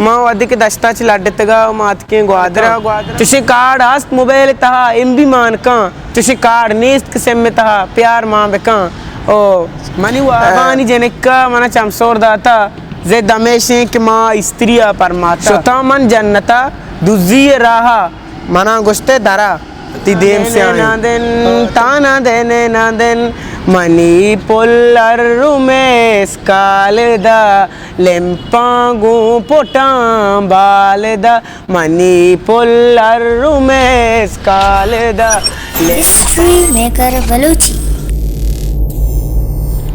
ما وھدے کہ دشتا چہ لڈتگا، ما اتکیں گوادرا۔ گوادر چشیں کارڈ ہست موبائل تہا، ایم بی مان کن، چشیں کارڈ نیست کہ سم تہا پیار مان بکن۔ او منی وابانی جنکا منا چمسور داتا، زد ہمیشیں کہ ما استریا پرماتا۔ شتاں من جنتا دزی راہا، منا گوشتے درا، تی دیم سیاہیں۔ دن تانا دن نا دن، منی پل ار رومیس کال دا، لمپاں گوں پٹاں بال دا، منی پل ار رومیس کال دا۔ ہسٹری میکر بلوچی۔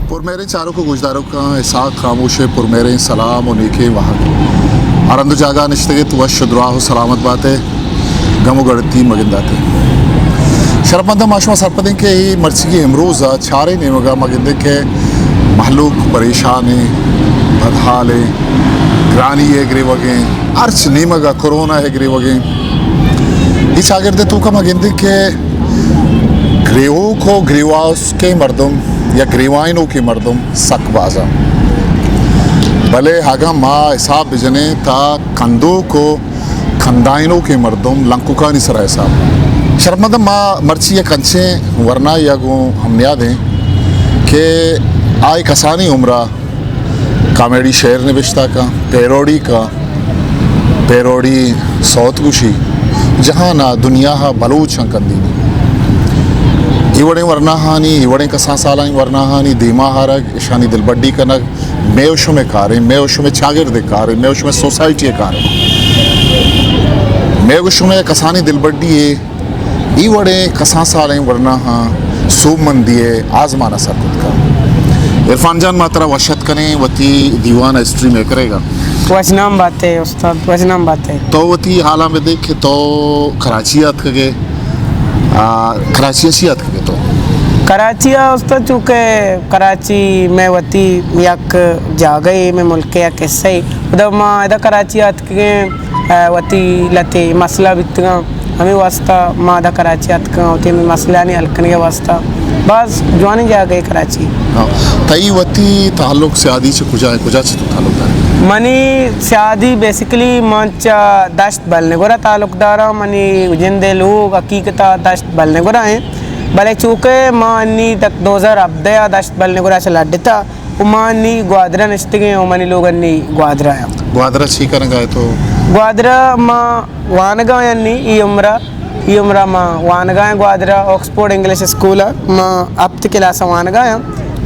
پرمہریں چاروک و گوشداروکاں اسحاق خاموش ء پرمہریں سلام و نیکیں واہگ۔ ہر ہند و جاگہ نشتگ ات، وش و دراہ و سلامت بات ء، گم و گڑتی مگندات ء۔ شرپمنداں، ما شما سرپدیں کہ اے مرچیگیں امروز ء چاریں نیمگ ء ما گندیں کہ مہلوک پریشان ء، بدحال ء، گرانی ء گریوگ ء، ہرچ نیمگ ء کرونا ء گریوگ ء۔ اے چاگرد ء توکا ما گندیں کہ گریوک و گریواسکیں مردم یا گریوائینوکیں مردم سک باز انت، بلے اگاں ما حساب بجنیں تا کندوک و کندائینوکیں مردم لنککانی سرا حساب۔ شرپمنداں، ما مرچی یک انچیں ورنایے ء گوں ہم نیاد ایں کہ آ یک کسانیں عمر ء کامیڈی شعر نبشتہ کن، پیروڈی کن، پیروڈی سوت گوشی، جہان ء دنیا ء بلوچ ہم کندینی۔ اے وڑیں ورناہانی، اے وڑیں کسان سالانی ورناہانی دیما آرگ، اشانی دلبڈی کنگ، مئے و شمئے کاریں، مئے و شمئے چاگرد ء کاریں، مئے و شمئے سوسائٹی ء کاریں۔ مئے و شمئے کسانی دلبڈی ء اے وڑیں کسان سالیں ورناہاں سوبمندی ء آزمان ء سر کت کن۔ عرفان جان، ما ترا وش اتک کنیں وتی دیوان ء ہسٹری میکر ء گا۔ وش نام بات ئے استاد، وش نام بات ئے۔ تو وتی حالاں بدے کہ تو کراچی ء اتکگ ئے، آ، کراچی ء چی اتکگ ئے تو؟ کراچی ء استاد، چونکہ کراچی مئے وتی یک جاگہے، مئے ملک ء یک حصہ ئے۔ پدا ما ادا کراچی ء اتکگیں، آ، وتی لہتے مسئلہ بیتگاں، ہمے واسطہ ما ادا کراچی اتکگاں، وتی ہمے مسئلہانی حل کنگ ء واسطہ۔ باز جوانیں جاگہے کراچی۔ ہاں۔ تئی وتی تعلق سیادی چہ کجا ئے؟ کجا چہ تو تعلق دارے؟ منی سیادی بیسیکلی من چہ دشت بلنگورا تعلق داراں، منی جند ء لوگ حقیقتا دشت بلنگورا ایں، بلے چونکہ ما انی تک دو ہزار ہبدہ ء دشت بلنگورا چہ لڈتا، و ما انی گوادرا نشتگیں و منی لوگ انی گوادرا ایں۔ گوادرا چی کنگا ئے تو؟ گوادرا ما وانگا ایں انی ای عمرا، ای عمرا ما وانگا ایں گوادرا آکسفورڈ انگلش اسکول ء ما ہپت کلاس ء وانگا ایں،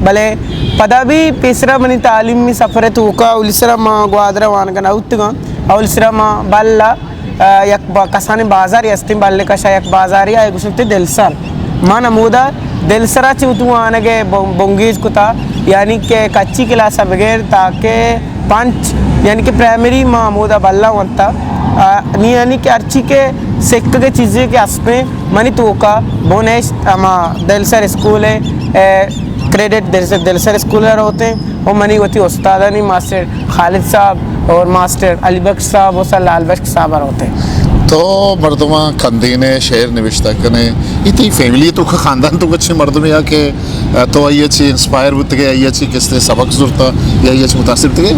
بلے پدا بھی پیسرا منی تعلیمی سفر ء توکا اولی سرا ما گوادرا وانگا نہ بوتگاں، اولی سرا ما بل ء آ، یک با-، کسانیں بازارے استیں، بلے کشا یک بازارے آ، گوشنت دلسر۔ من ہمودا دلسرا چہ وتی وانگ ء بن-، بنگیج کتا، یعنی کہ کچی کلاس ء بغیر تاکہ پنچ، یعنی کہ پرائمری ما ہمودا بلا ونتا۔ آ، نی یعنی کہ ہرچی کہ سکگ ء چیزے کہ استیں، منی توکا بنشت ہما دلسر اسکول ء، اے، کریڈٹ دلسر، دلسر اسکول ء روتیں۔ و منی وتی استادانی ماسٹر خالد صاحب اور ماسٹر علی بخش صاحب و سر لال بخش صاحب ء روتیں۔ تو مردماں کندینے، شعر نوشتہ کنے، اے تئی فیملی توکا، خاندان توکا چے مردمے آ کہ تو آئی ء چے انسپائر بوتگے، آئی ء چے کستے سبق زرتا یا آئی ء چے متاثر بوتگے؟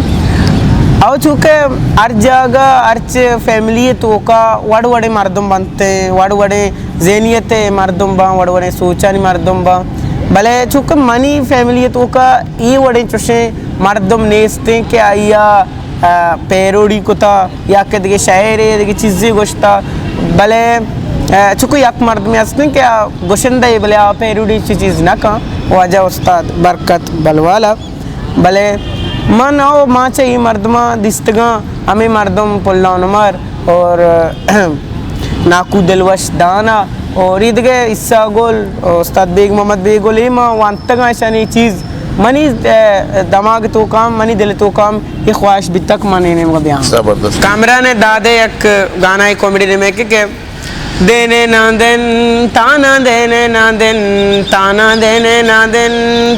او چونکہ ہر جاگہ، ہرچ فیملی توکا وڑ وڑیں مردم بنتے، وڑ وڑیں ذہنیت ء مردم باں، وڑ وڑیں سوچانی مردم باں، بلے چونکہ منی فیملی ء توکا اے وڑیں چوشیں مردم نیستیں کہ آئی ء، آ، پیروڈی کتا یا کہ دگہ شاعرے دگہ چیزے گوشتا، بلے، آ، چونکہ یک مردمے ہستیں کہ آ گوشندہ ء بلے آ پیروڈی چی چیز نہ کن، واجہ استاد برکت بلوالا۔ بلے من او ما چہ اے مردماں دیستگاں، ہمے مردم پلان عمر اور ناکو دلوش دانا اور اے دگہ عیسیٰ گل، استاد بیگ محمد بیگ گل، اے ما وانتگاں اشانی چیز منی، اے، دماغ توکام، منی دل توکام اے خواہش بیتک من اے نیمگا بیاں۔ زبردست۔ کامران دادے یک گانا کامیڈی ریمیک کہ دینے نا دن، تانا دینے نا دن، تانا دینے نا دن،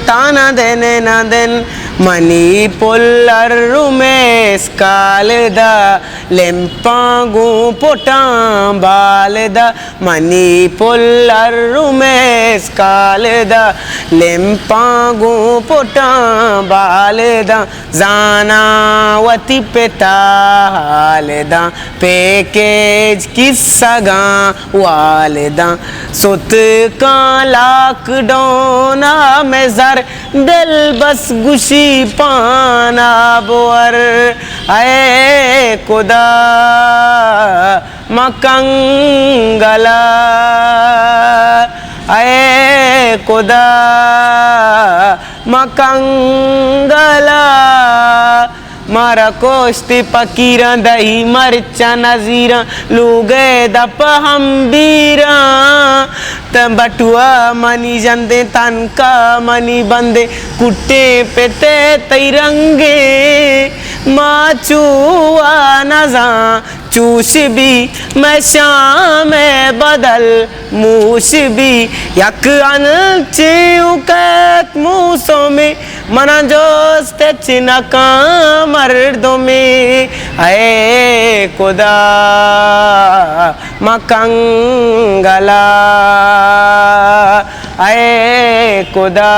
تانا دینے نا دن، منی پل ارمے اسکال دا، لمپاں گوں پٹاں بال دا۔ منی پل ارمے اسکال دا، لمپاں گوں پٹاں بال دا۔ زاناں وتی پتا حال داں، پیکیج کسگاں وال داں۔ ستکاں لاک ڈاؤن ءَ مئے زر، دل بس گوشی پانا بور۔ اے خدا مکنگلا، اے خدا مکنگلا۔ مارا کشت پکیراں دہی مرچاں نزیراں، لوگ ءِ دپ ہم بیراں۔ تاں بٹوا منی جندیں، تنکا منی بندیں، کٹیں پت ءِ تئی رنگیں۔ ما چو وا نزاں چوش بی، مئے شام ءِ بدل موش بی۔ یک انچیں کیت موسمے، منا جست ہچ نکاں مردمے۔ اے خدا مکنگلا، اے خدا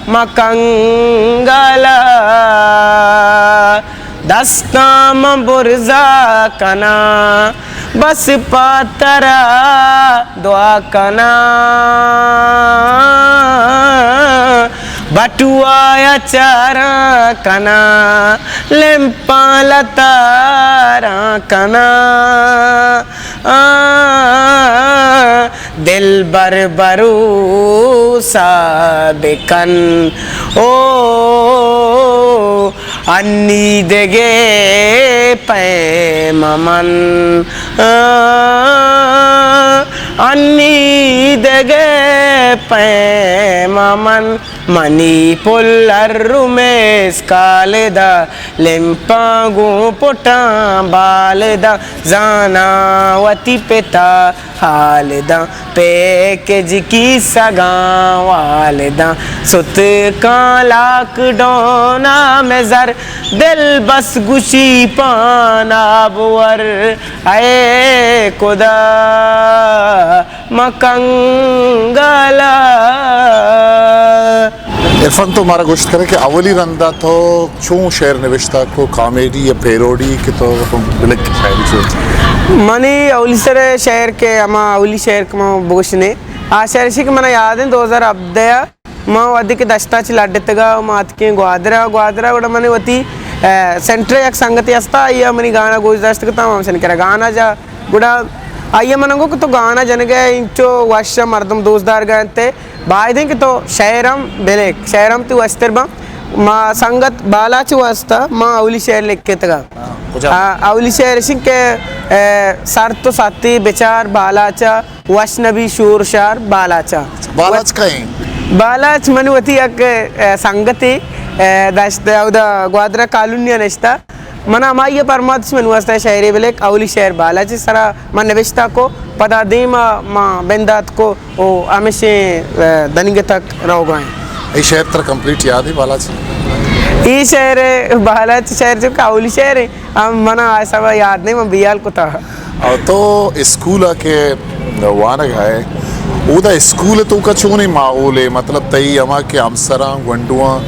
مکنگلا۔ دستاں من برزا کناں، بس پہ ترا دعا کناں۔ بٹوا ءَ چاراں کناں، لمپاں لتاراں کناں۔ آ، دلبر بھروسہ بکن، او انی دگہ پیم من، آ، انی دگہ پیم من۔ منی پل ارمے اسکال دا، لمپاں گوں پٹاں بال دا۔ زاناں وتی پتا حال داں، پیکج کیسگاں وال داں۔ ستکاں لاک ڈاؤن ءَ مئے زر، دل بس گوشی پانا بور۔ اے خدا مکنگلا۔ عرفان، تو مارا گوشت کرے کہ اولی رندا تو چون شعر نوشتہ کو، کامیڈی یا پیروڈی کہ تو بلک شاعری چون؟ منی اولی سر شعر کہ ہما اولی شعر کہ من بگوشنے، آ شعر اِشی کہ منا یاد ایں، دو ہزار ہبدہ ءَ ما وھدے کہ دشتا چہ لڈتگا، ما اتکیں گوادرا، گوادرا گڑا منی وتی، اے، سینٹر یک سنگتے ہستا، آئی ءَ منی گانا گوش داشت کتا، ما ہمشانی کرا گانا جا۔ گڑا آئی ءَ من ءَ گو کہ تو گانا جنگ ءَ انچو وش ءَ مردم دوست دارگ ءَ انت، بائد انت کہ تو شعر ہم بلک، شعر ہم تئی وشتر باں۔ ما سنگت بالاچ ءِ واسطہ ما اولی شعر لکھتگ ءَ۔ ہاں، کجا؟ آ، اولی شعر اِش انت کہ، اے، سر تو ساتی بچار بالاچ ءَ، وش نبی شور شار بالاچ ءَ۔ بالاچ کئے؟ بالاچ من وتی یک، اے، سنگتے، اے، دشت، اودا گوادر کالونی ءَ نشتہ۔ من ہمائی ءَ پرمات اِش من واسطہ شعرے بلک، اولی شعر بالاچ ءِ سرا من نبشتہ کو، پدا دیم ءَ ما بندات کو، او ہمیشیں، اے، دنیگہ تک روگا ایں۔ اے شعر ترا کمپلیٹ یاد ایں بالاچ؟ اے شعر بالاچ شعر چونکہ اولی شعر ایں، ہم منا آ حسابا یاد نہ ایں، من بیال کتا۔ او تو اسکول ءَ کہ وانگ ءَ ئے، اودا اسکول ءِ توکا چونیں ماحولے؟ مطلب تئی ہما کہ ہمسراں، گونڈواں،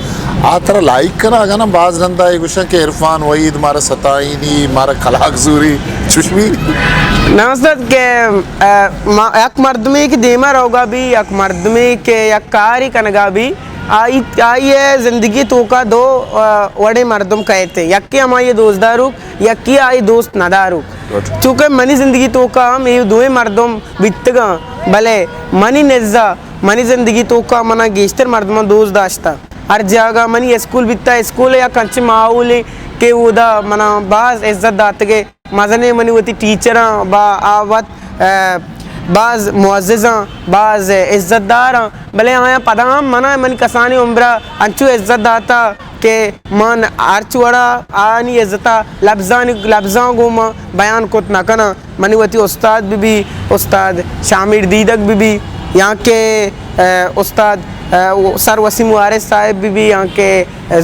آ ترا لائک کناں؟ اگاں نہ، باز رندا اے گوشاں کہ عرفان وحید مارا ستائینی، مارا کلاگ زوری، چوش بی؟ نہ استاد کہ، اے، ما-، یک مردمے کہ دیما روگا بی، یک مردمے کہ یک کارے کنگا بی، آئی، آئی ءِ زندگی توکا دو، اے، وڑیں مردم کئیت۔ یکے ہمائی دوست داروک، یکے آئی دوست نداروک۔ گڈ۔ چونکہ منی زندگی توکا ہم اے دوئیں مردم بیتگاں، بلے منی نزا، منی زندگی توکا منا گیشتر مردماں دوست داشتہ۔ ہر جاگہ منی اسکول بیتہ، اسکول یک انچیں ماحولے کہ اودا منا باز عزت داتگے۔ مزنیں منی وتی ٹیچراں با آ وت، اے، باز معززاں، باز عزت داراں، بلے آیاں پدا ہم منا منی کسانیں عمرا انچو عزت داتہ کہ من ہرچ وڑا آنی عزتا لبزانی، لبزاں گوں من بیان کت نہ کناں۔ منی وتی استاد بہ بی، استاد شامیر دیدگ بہ بی، یا کہ، اے، استاد اے، سر وسیم وارث صاحب بہ بی، یا کہ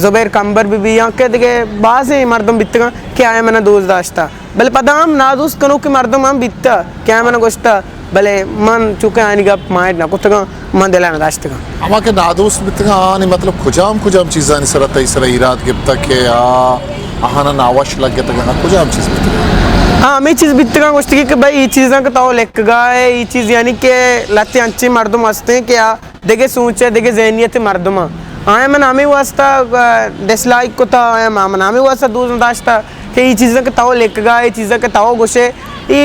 زبیر کمبر بہ بی، یا کہ دگہ بازیں مردم بیتگاں کہ آیاں منا دوست داشتہ، بلے پدا ہم نادوست کنوکیں مردم ہم بیتہ کہ آیاں منا گوشتہ، بلے من چونکہ آیانی گپ مائنڈ نہ کتگاں، من دل ء نہ داشتگاں۔ ہما کہ نادوست بیتگاں، آہانی مطلب کجام کجام چیزانی سرا تئی سرا ایراد گپتہ کہ آ آہانا ناوش لگتگ، آ کجام چیز بیتگاں؟ ہاں، ہمے چیز بیتگاں، گوشتگی کہ بھئی، اے چیزاں کہ تو لکھگا ئے، اے چیز یعنی کہ لہتے انچیں مردم ہستیں کہ آ دگہ سوچ ء، دگہ ذہنیت ء مردماں۔ آیاں من ہمے واسطہ، آ، ڈس لائک کتا، آیاں من ہمے واسطہ دوست نہ داشتہ کہ اے چیزاں کہ تو لکھگا ئے، اے چیزاں کہ تو گوشے، اے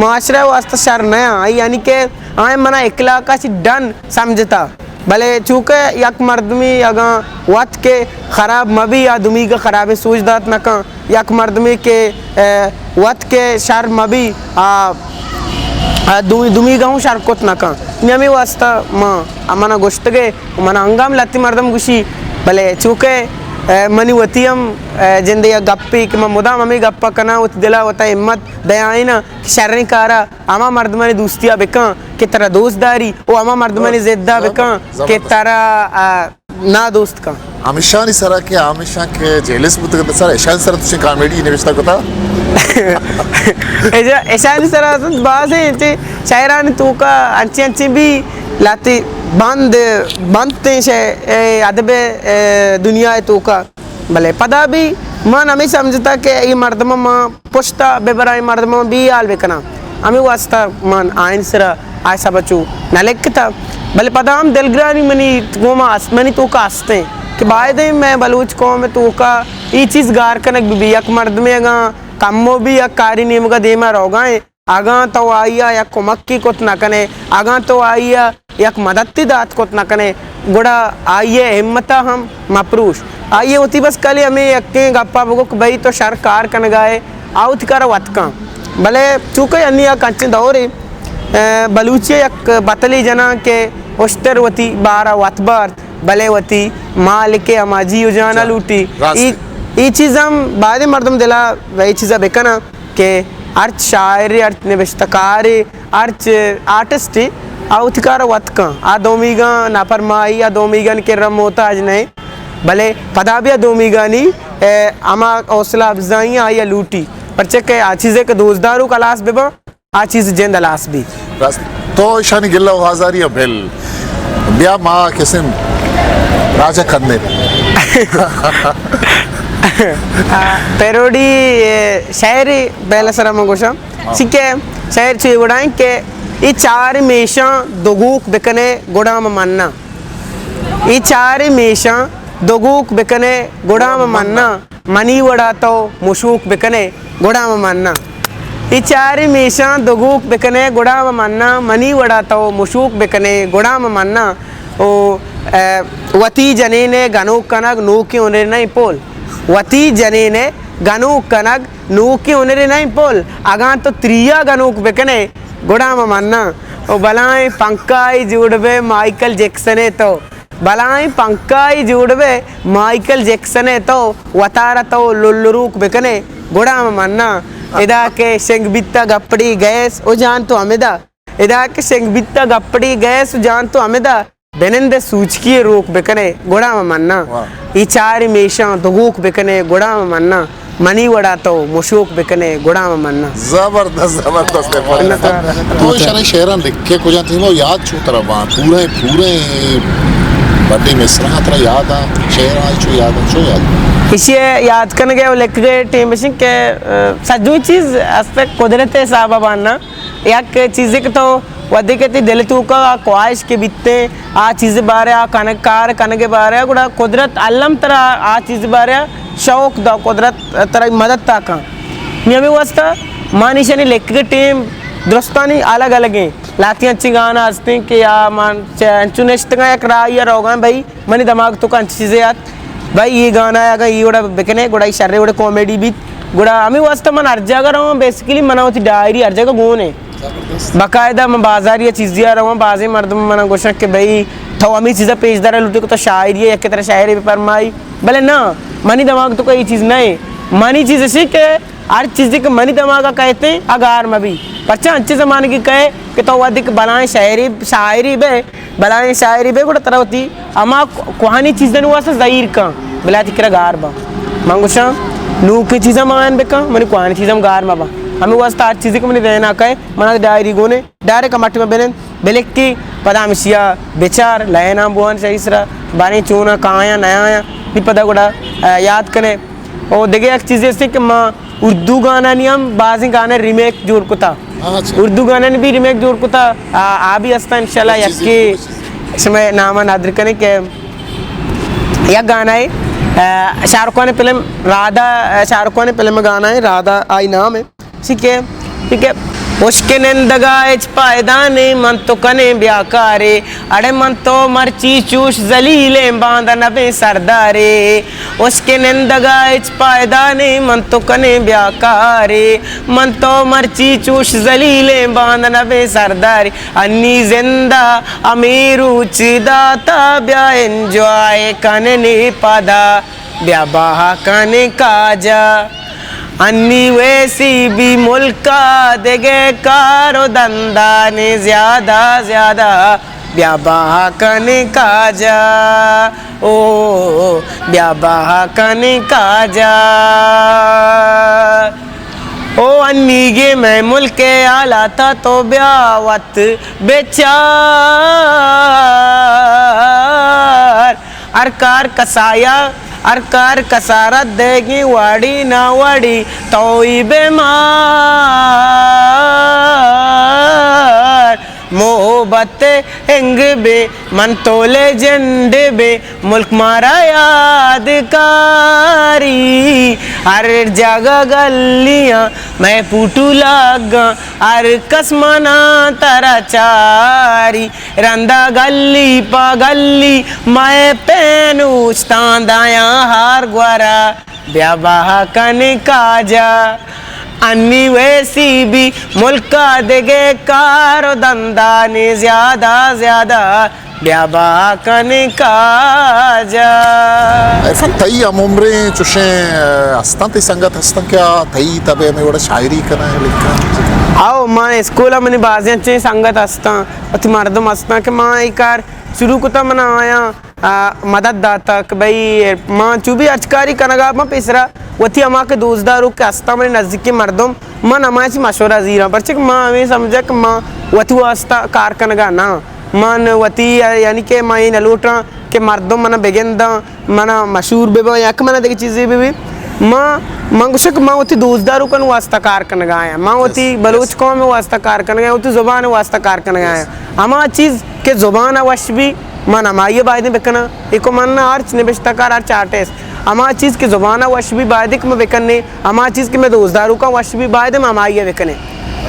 معاشرہ ء واسطہ شر نہ آں۔ یعنی کہ آیاں منا اخلاق ء چہ ڈن سمجھتا۔ بلے چونکہ یک مردمے اگاں وت کہ خراب مہ بی، آ دومیگا خرابیں سوج دات نہ کن۔ یک مردمے کہ، اے، وت کہ شر مہ بی، آ، آ دومی، دومیگا ہوں شر کت نہ کن۔ نی ہمے واسطہ ما، آ منا گوشتگے، منا انگا ہم لہتے مردم گوشی، بلے چونکہ، اے، منی وتی ہم، اے، جندے یک گپے کہ من مدام ہمے گپا کناں، وتی دلا وتا ہمت دیائیناں کہ شریں کارا ہما مردمانی دوستیا بکن کہ ترا دوست داری، و ہما مردمانی ضدا بکن کہ ترا، آ، نادوست کن۔ ہمیشانی سرا کہ ہمیشاں کہ جیلس بوتگ، سر ایشانی سرا تو چے کامیڈی نوشتہ کتا؟ ایشا-، ایشانی سرا اصلاً بازیں انچیں شاعرانی توکا انچیں انچیں بی لہتے بند، بندتیں شے، اے، ادب، اے، دنیا توکا۔ بلے پدا بی من ہمے سمجھتا کہ اے مردم ما پشتا بہ براں، اے مردماں بے ہیال بکناں۔ ہمے واسطہ من آئین سرا آ حساب چو نہ لکھتا۔ بلے پدا ہم دلگرانی منی گوما است، منی توکا استیں کہ بایدیں مئے بلوچ قوم توکا اے چیز گار کنگ بہ بی۔ یک مردمے اگاں کمو بی یک کاری نیمگا دیما روگائیں، اگاں تو آئیا یک کمکی کت نہ کنے، اگاں تو آئیا یک مددے دات کت نہ کنے، گڑا آئی ء ہمت ء ہم مپروش۔ آئی ء وتی بس کلی ہمے یکیں گپا بگو کہ بھئی تو شر کار کنگا ئے، آ وتی کارا وت کن۔ بلے چونکہ انی آ کنچیں دورے، اے، بلوچی ء یک بتلے جناں کہ اشتر وتی بارا وت بارت، بلے وتی مالک ء ہما جی و جانا لوٹی۔ راست۔ ای، ای چیز ہم بایدیں مردم دلا و ای چیزا بکناں۔ کہ ہرچ شاعرے، ہرچ نبشتہ کارے، ہرچ آرٹسٹے آ وتی کار ء وت کن۔ آ دومیگاں ناپرمائی، آ دومیگانی کرا محتاج نہ انت، بلے پدا بھی آ دومیگانی، اے، ہما حوصلہ افزائی آئی ء لوٹی، پرچہ کہ آ چیزے کہ دوست داروک ہلاس بہ باں، آ چیز جند ہلاس بیت۔ راست۔ تو ایشانی گلہ و آزاری ء بل۔ بیا ما کسیں راجہ کندیں۔ آ، پیروڈی، اے، شاعری بیل سرا من گوشاں۔ ہاں۔ چی کہ شاعر چی وڑائیں کہ اے چار میشاں دو گوک بکنے گڑا من مناں۔ اے چار میشاں دو گوک بکنے گڑا من مناں۔ منی وڑا تو مشوک بکنے گڑا من مناں۔ اے چاریں میشاں دو گوک بکنے گڑا من مناں، منی وڑا تو مشوک بکنے گڑا من مناں۔ او، اے، وتی جنین ء گنوک کنگ نوکیں ہنرے نہ انت پول۔ وتی جنین ء گنوک کنگ نوکیں ہنرے نہ انت پول۔ اگاں تو تریا گنوک بکنے گڑا من مناں۔ او بلائیں پنکھائی جوڑ بے مائیکل جیکسن ء تو۔ بلائیں پنکھائی جوڑ بے مائیکل جیکسن ء تو، وتارا تو للروک بکنے گڑا من مناں۔ ادا کہ شنگ بیتا گپڑی گیس و جان تو ہمدا۔ ادا کہ شنگ بیتا گپڑی گیس و جان تو ہمدا۔ بنند سوچکی روک بکنے گڑا من مناں۔ واہ۔ ای چار میشاں دو گوک بکنے گڑا من مناں۔ منی وڑا تو مشوک بکنے گڑا من مناں۔ زبردست، زبردست۔ منت وار۔ تو شریں شعراں لکھے کجا تھی، وہ یاد چو ترا باں، پورے، پورے بڈی مصرع ترا یاد آ، شعراں چو یاد آ، چو یاد آ؟ ایشی یاد کنگے و لکھگے ٹیم بشن کہ، آ، سجوی چیز است قدرت حساب بانا۔ یک چیزے کہ تو وھدے کہ تئی دل توکا آ خواہش کہ بیتیں، آ چیز بارے، آ کنگ، کار کنگ بارے، گڑا قدرت الم ترا آ چیز بارے شوق دا، قدرت ترا مدد تا کن۔ نی ہمے واسطہ من ایشانی لکھگ ٹیم درستانی الگ الگ ہیں۔ لہتی انچیں گانا ہستیں کہ یا من چہ انچو نشتگاں یک راہی ء روگاں بھئی، منی دماغ توکا انچیں چیزے آت، بھئی، اے گانا ء اگاں اے وڑا بکنے، گڑا اے شریں وڑے کامیڈی بیت۔ گڑا ہمے واسطہ من ہر جاگہ رواں، بیسیکلی من وتی ڈائری ہر جاگہ گون ہے۔ باقاعدہ من بازاری ء چیزی ء رواں، بازیں مردم منا گوشاں کہ بھئی، تو ہمے چیزا پیش دارا لوٹے کہ تو شاعری ء یک طرح شاعری بہ پرمائی۔ بلے نہ، منی دماغ توکا اے چیز نہ ہے۔ منی چیز اش کہ ہر چیزے کہ منی دماغ ء کئیت، آ گار مہ بی۔ پرچا انچیں زمانگے کئے کہ تو وھدے کہ بلاہیں شاعرے، شاعرے بئے، بلاہیں شاعرے بئے، گڑا ترا وتی ہما کوہنیں چیزانی واسطہ زہیر کن، بلے تئی کرا گار باں۔ من گوشاں، نوکیں چیزاں مان بکن، منی کوہنیں چیزاں گار مباں۔ ہمے واسطہ ہر چیزے کہ منی ذہن ءَ کئے، من ءَ ڈائری گون ایں، ڈائریکٹ ہما ٹائم ءَ بنند، بلکہ پدا ہمیشی ءَ بچار، لائناں بوان شری سرا، باریں چوناں کایاں نیایاں، نی پدا گڑا، آ، یاد کنے۔ او دگہ یک چیزے است کہ ما اردو گانانی ہم بازیں گانے ریمیک جوڑ کتا۔ اچھا۔ اردو گانانی بھی ریمیک جوڑ کتا۔ آ، آ بھی ہستا انشاءاللہ یک چیزے یکے شمئے نام ءَ ندر کنے کہ یک گانا ہے، آ، شاہ رخ خان فلم رادا، آ، شاہ رخ خان فلم گانا ہے رادا آئی نام ہے۔ ٹھیک ہے، ٹھیک ہے۔ اشک نندگا ہچ پائدہ نہیں، من تو کنے بیا کارے۔ اڑے من تو مرچی چوش ذلیلیں، باندہ نبیں سردارے۔ اشک نندگا ہچ پائدہ نہیں، من تو کنے بیا کارے۔ من تو مرچی چوش ذلیلیں، باندہ نبیں سردارے۔ انی زندہ ہمے روچ داتا، بیا انجوائے کننے پدا۔ بیا بہا کنے کاجا۔ انی ویسی بی ملکا، دگہ کار و دندانے زیادہ زیادہ۔ بیا بہا کنے کاجا۔ او بیا بہا کنے کاجا۔ او انیگے مئے ملک ءِ حالاتا تو بیا وت بچار۔ ہر کار کسایا، ہر کار کسارا دیگیں، واڑی نہ واڑی توئی بہ مار۔ محبت انگ بے، من تو لیجنڈ بے، ملک مارا یاد کاری۔ ہر جاگہ گلیاں مئے پوٹو لگاں، ہر کس منا ترا چاری۔ رندا گلی پہ گلی مئے پین اوشتاں، دایاں ہار گورا۔ بیا بہا کنے کاجا۔ انی ویسی بی ملکا، دگہ کار و دندانے زیادہ زیادہ۔ بیا بہا کنے کاجا۔ عرفان، تئی ہم عمریں چوشیں، آ، ہستاں، تئی سنگت ہستاں کہ آ تئی تب ءَ ہمے وڑا شاعری کناں، لکھاں؟ آؤ، ما اسکول ءَ منی بازیں انچیں سنگت ہستاں، وتی مردم ہستاں کہ ما اے کار شروع کتا، منا آیاں آ، مدد داتگ کہ بھئی ما چو بھی ہرچ کاری کنگا باں، پیسرا وتی ہما کہ دوست داروک کہ ہستاں، منی نزیکیں مردم، من ہمایاں چہ مشورہ زیراں، پرچہ کہ ما ہمے سمجھاں کہ ما وتی واسطہ کار کنگا نہ، من وتی، یعنی کہ ما اے نہ لوٹاں کہ مردم منا بگنداں، منا مشہور بہ باں یا کہ منا دگہ چیزے بہ بی۔ ما، من گوشاں کہ ما وتی دوست داروکانی واسطہ کار کنگا آں، ما وتی بلوچ قوم واسطہ کار کنگا آں، وتی زبان واسطہ کار کنگا آں۔ ہما چیز کہ زبان ءَ وش بی، من ہمائی ءَ بایدیں بکناں۔ ایوک من ہرچ نبشتہ کار، ہرچ آرٹسٹ، ہما چیز کہ زبان ءَ وش بی، بایدیں کہ من بکنیں، ہما چیز کہ مئے دوست داروکاں وش بی، بایدیں من ہمائی ءَ بکنیں۔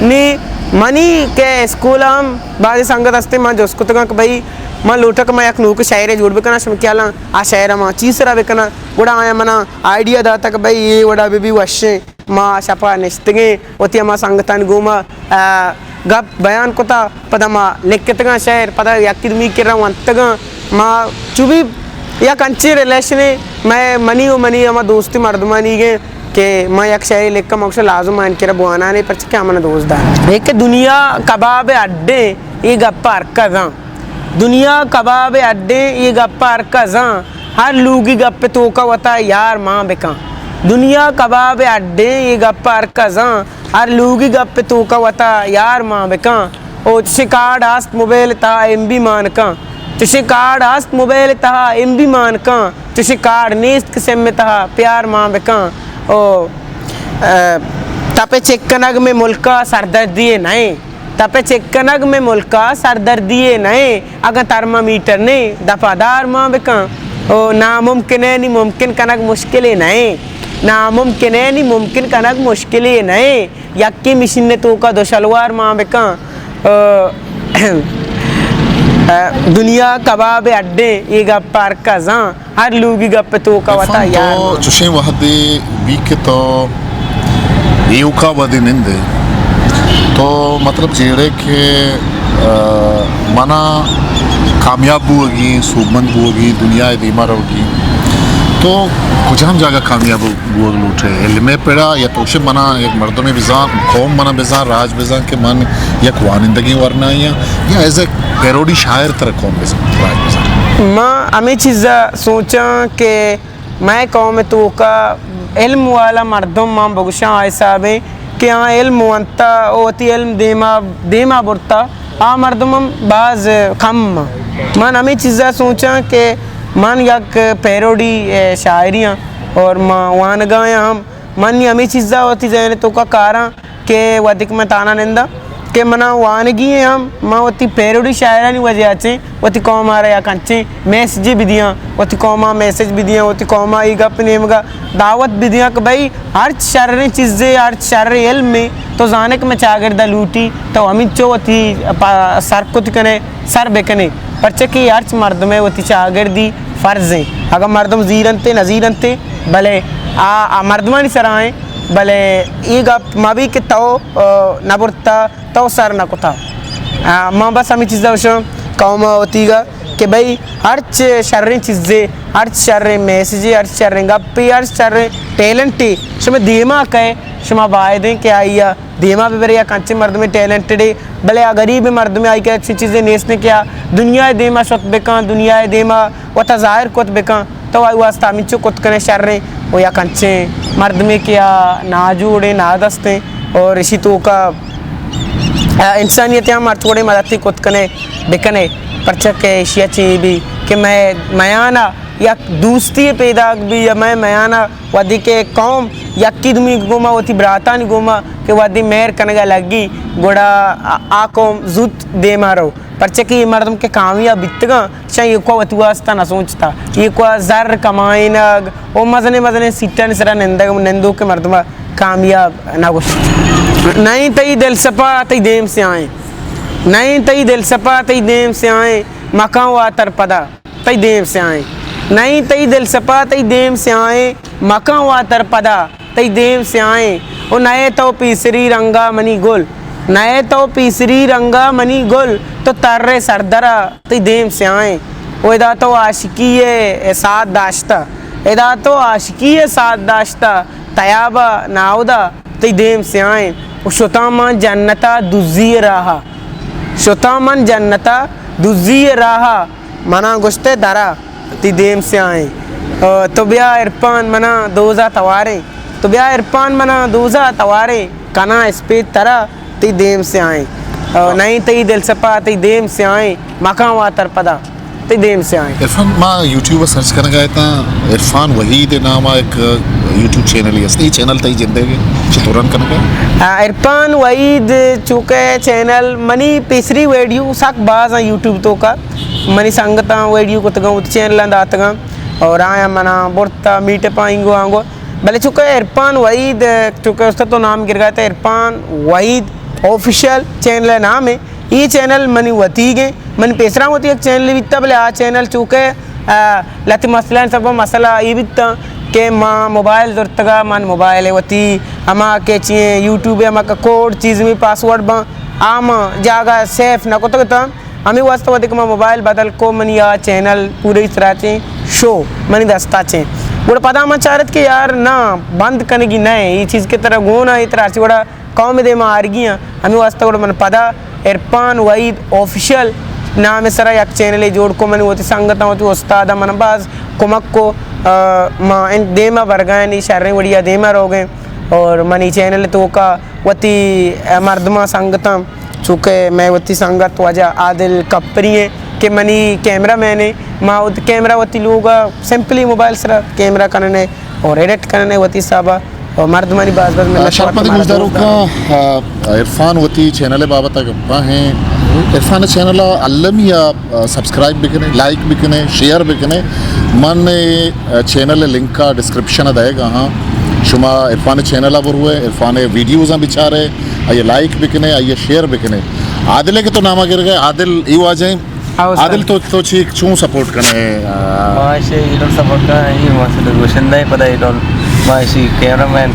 نی منی کہ اسکول ءَ ہم بازیں سنگت ہستیں، من جست کتگاں کہ بھئی، من لوٹاں کہ من یک نوکیں شاعرے جوڑ بکناں، شمئے خیالاں آ شاعر ءَ من چی سرا بکناں؟ گڑا آیاں منا آئیڈیا داتگ کہ بھئی، اے وڑا بہ بی وشیں۔ ما شپا نشتگیں، وتی ہما سنگتانی گوما، آ، گپ بیان کتا، پدا ما لکھتگاں شعر، پدا یکی دومی کرا ونتگاں۔ ما چو بھی یک انچیں ریلیشنے مئے، منی و منی ہما دوستی مردمانی گیں کہ ما یک شعرے لکھاں، ما گوشاں لازم آیانی کرا بوانانے، پرچہ کہ آ منا دوست دار۔ اے کہ دنیا کباب اڈے، اے گپ ہر کس زان۔ دنیا کباب اڈے، اے گپ ہر کس زان۔ ہر لوگی گپ توکا وتا یار مان بکن۔ دنیا کباب اڈے، اے گپ ہر کس زان۔ ہر لوگی گپ توکا وتا یار مان بکن۔ او چشیں کارڈ ہست موبائل تہا ایم بی مان کن۔ چشیں کارڈ ہست موبائل تہا ایم بی مان کن۔ چشیں کارڈ نیست کہ سم تہا پیار مان بکن۔ او، اے، تپ چک کنگ مئے ملکا سردردی نئیں۔ تپ چک کنگ مئے ملکا سردردی نئیں۔ اگاں ترمامیٹر نئیں، دپا دار مان بکن۔ او ناممکن ءَ نی ممکن کنگ مشکلے نئیں۔ ناممکن ءَ نی ممکن کنگ مشکلے نئیں۔ یکیں مشین ءِ توکا دو شلوار مان بکن۔ او، دنیا کباب اڈے، اے گپ ہر کس زان۔ ہر لوگی گپ توکا وتا عرفان، یار تو مان۔ چشیں وہدے بی کہ تو ایوکا وہدے نندے، تو مطلب جیڑے کہ، آ، منا کامیاب بوگی، سوبمند بوگی، دنیا ءِ دیما روگی، تو کجام جاگہ کامیاب بوگ لوٹ ئے؟ علم ءِ پڑا یا تو شے منا یک مردمے بزان، قوم منا بزان، راج بزان کہ من یک وانندگیں ورنائے آں، یا ایز اے پیروڈی شاعر ترا قوم بزان، راج بزان؟ ما ہمے چیزا سوچاں کہ مئے قوم ءِ توکا علم والا مردم من بگوشاں آ حسابیں کہ آ علم ونتا و وتی علم دیما، دیما برتا، آ مردم ہم باز کم آں۔ من ہمے چیزا سوچاں کہ من یک پیروڈی، اے، شاعرے آں اور من وانگا آں ہم۔ من نی ہمے چیزا وتی ذہن ءِ توکا کاراں کہ وھدیکہ من تہنا ننداں کہ منا وانگی ایں ہم، من وتی پیروڈی شاعرانی وجہ ءَ چہ وتی قوم ءَ را یک انچیں میسجے بدیاں، وتی قوم ءَ میسج بدیاں، وتی قوم ءَ اے گپ ءِ نیمگا دعوت بدیاں کہ بھئی ہرچ شریں چیزے، ہرچ شریں علمے تو زانئے کہ مئے چاگرد ءَ لوٹی، تو ہمینچو وتی پا-، سر کت کنئے، سر بکنئے، پرچہ کہ ہرچ مردمے وتی چاگردی فرض ایں۔ اگاں مردم زیرنتے، نہ زیرنتے، بلے آ، آ مردمانی سرا ایں، بلے اے گپ مہ بی کہ تو، آ، نہ برتا، تو سر نہ کتا۔ آ، من بس ہمے چیزا گوشاں قوم ءَ وتیگا کہ بھئی ہرچ شریں چیزے، ہرچ شریں میسجے، ہرچ شریں گپے، ہرچ شریں ٹیلنٹے شمئے دیما کئے، شما باید ایں کہ آئی ءَ دیما بہ برے۔ یک انچیں مردمے ٹیلنٹڈے، بلے آ غریبیں مردمے، آئی کہ انچیں چیزے نیست کہ آ دنیا ءِ دیما شت بکن، دنیا ءِ دیما وتا ظاہر کت بکن، تو آئی واسطہ ہمینچو کت کنئے شریں۔ و یک انچیں مردمے کہ آ ناجوڑیں، نادستیں اور اشی توکا، آ، انسانیت ءَ ہم ہرچ وڑیں مددے کت کنئے بکنئے، پرچہ کہ اشی ءَ چی بی کہ مئے میانا یک دوستی پیداک بی یا مئے میانا وھدے کہ قوم یکی دومی گوما، وتی براتانی گوما کہ وھدے مہر کنگا لگی، گڑا آ، آ قوم زوت دیما رو۔ پرچہ کہ اے مردم کہ کامیاب بیتگاں، شاں ایوکا وتی واسطہ نہ سوچتا۔ ایوکا زر کمائینگ و مزنیں مزنیں سیٹانی سرا نندگ، نندوکیں مردما کامیاب نہ گوشت۔ نئیں تئی دل سپا تئی دیم سیاہیں۔ نئیں تئی دل سپا تئی دیم سیاہیں، مکن واتر پدا تئی دیم سیاہیں۔ نئیں تئی دل سپا تئی دیم سیاہیں، مکن واتر پدا تئی دیم سیاہیں۔ او نئے تو پیسری رنگا منی گل، نئے تو پیسری رنگا منی گل، تو تر سردرا تئی دیم سیاہیں۔ او ادا تو عاشقی ءِ ساعت داشتہ، ادا تو عاشقی ءِ ساعت داشتہ، تیابا ناودا تئی دیم سیاہیں۔ او شتاں من جنتا دزی ءِ راہا، شتاں من جنتا دزی ءِ راہا، منا گوشتے درا تئی دیم سیاہیں۔ آ، تو بیا عرفان منا دوزا تواریں، تو بیا عرفان منا دوزا تواریں، کناں اسپیت ترا تئی دیم سیاہیں۔ آ، نئیں تئی دل سپا تئی دیم سیاہیں، مکن واتر پدا تئی دیم سیاہیں۔ عرفان، ما یوٹیوب ءَ سرچ کنگا اتاں، عرفان وحید نام ءَ ایک یوٹیوب چینل ہی است، اے چینل تئی جندے کہ چطور رن کنگا؟ آ، عرفان وحید چوکہ چینل، منی پیسری ویڈیو سک باز ایں یوٹیوب توکا، منی سنگتاں ویڈیو کتگاں، وتی چینلاں داتگاں اور آیاں منا برتا میٹ اپاں اینگو آنگو۔ بلے چوکہ عرفان وحید، چوکہ استاد تو نام گرگا تے، عرفان وحید آفیشل چینل ءِ نام ایں۔ اے چینل منی وتیگ ایں، منی پیسرا وتی یک چینل بیتا، بلے آ چینل چوکہ، آ، لہتے مسئلہ سبب مسئلہ اے بیتا کہ ما موبائل زرتگا، من موبائل وتی ہما کہ چی ایں یوٹیوب ءِ ہما کہ کوڈ چیز می پاسورڈ باں، آ ما جاگہ سیف نہ کتگ اتاں۔ ہمے واسطہ وھدے کہ من موبائل بدل کو، منی آ چینل پورے سرا چیں شو منی دستا چیں۔ گڑا پدا من چارت کہ یار نہ، بند کنگی نہ ایں، اے چیز کہ ترا گون ایں، اے ترا ہرچی وڑا قوم دیما آرگی ایں۔ ہمے واسطہ گڑا من پدا عرفان وحید آفیشل نام ءِ سرا یک چینلے جوڑ کو، منی وتی سنگتاں، وتی استاداں من باز کمک کو، آ، ما انت دیما برگا ایں، شریں وڑیا دیما روگ ایں اور منی چینل توکا وتی، آ، مردماں سنگتاں چوکہ مئے وتی سنگت واجہ عادل کپری ایں کہ منی کیمرہ مین ایں۔ ما وت-، کیمرہ وتی لوگا سمپلی موبائل سرا کیمرہ کننے اور ایڈٹ کننے وتی حسابا اور مردمانی باز باز منت وار شرپمندیں کہ مارا گوشداروکاں، دوست دارے۔ آ، عرفان وتی چینل ءِ بابت ءَ گپا ایں۔ عرفان ءِ چینل ءَ المی ءَ، آ، سبسکرائب بکنے، لائک بکنے، شیئر بکنے۔ من اے، آ، چینل ءِ لنک ءَ ڈسکرپشن ءَ دئیگا آں۔ شما عرفان ءِ چینل ءَ بروئے، عرفان ءِ ویڈیوزاں بچارے، آئی ءَ لائک بکنے، آئی ءَ شیئر بکنے۔ عادل ءِ کہ تو نام ءَ گرگ ئے، عادل اے واجہ ایں۔ ہاؤ، سر۔ عادل تو، تو چی چون سپورٹ کنے، آ؟ ما ایشی ایڈول سپورٹ کنے، اے ما سے گوشندہ ایں، پدا ایڈول ما ایشی کیمرہ مین۔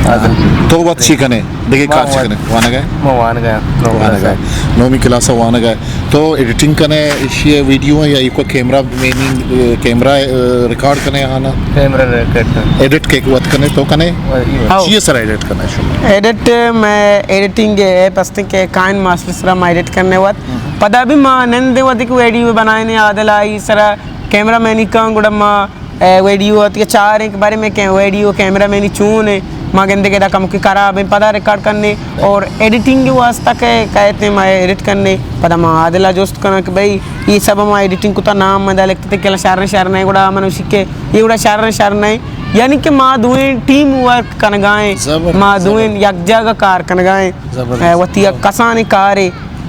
تو وت چی کنے؟ دگہ کار چی کنے؟ وانگ ءَ؟ ما وانگ ءَ، نومی کلاس ءَ۔ نومی کلاس ءَ وانگ ءَ۔ تو ایڈیٹنگ کنے ایشی ءِ ویڈیو ءَ یا ایوک ءَ کیمرہ مین، کیمرہ، ریکارڈ کنے آنا؟ کیمرہ ریکارڈ کنے۔ ایڈٹ کے وت کنے تو کنے؟ ہاں۔ چی ءِ سرا ایڈٹ کنے شما؟ ایڈٹ، مئے ایڈیٹنگ ایپ ہستیں کہ کائن ماسٹر سرا ما ایڈٹ کنے وت۔ پدا بھی ما نندیں وت کہ ویڈیو بنائیں عادل آئی سرا کیمرہ مینی کاں گڑا ما اے ویڈیو ءَ تیا چاریں کہ بارے میں کہ ویڈیو کیمرہ مینی چون ہے، ما گندے کہ دا کمکی خراب ہیں، پدا ریکارڈ کرنے اور ایڈیٹنگ واسطہ کہ کہتے ہیں ما ایڈٹ کرنے، پدا ما عادل ءَ جست کرنا کہ بھائی یہ سب ما ایڈیٹنگ کتا، نام ما دا لکھتے کہ شر شر نہیں گڑا من اسی کہ یہ گڑا شر شر نہیں، یعنی کہ ما دوئیں ٹیم ورک کنگائیں، ما دوئیں یک جگہ کار کنگائیں۔ اے وتی یک کسانیں کارے،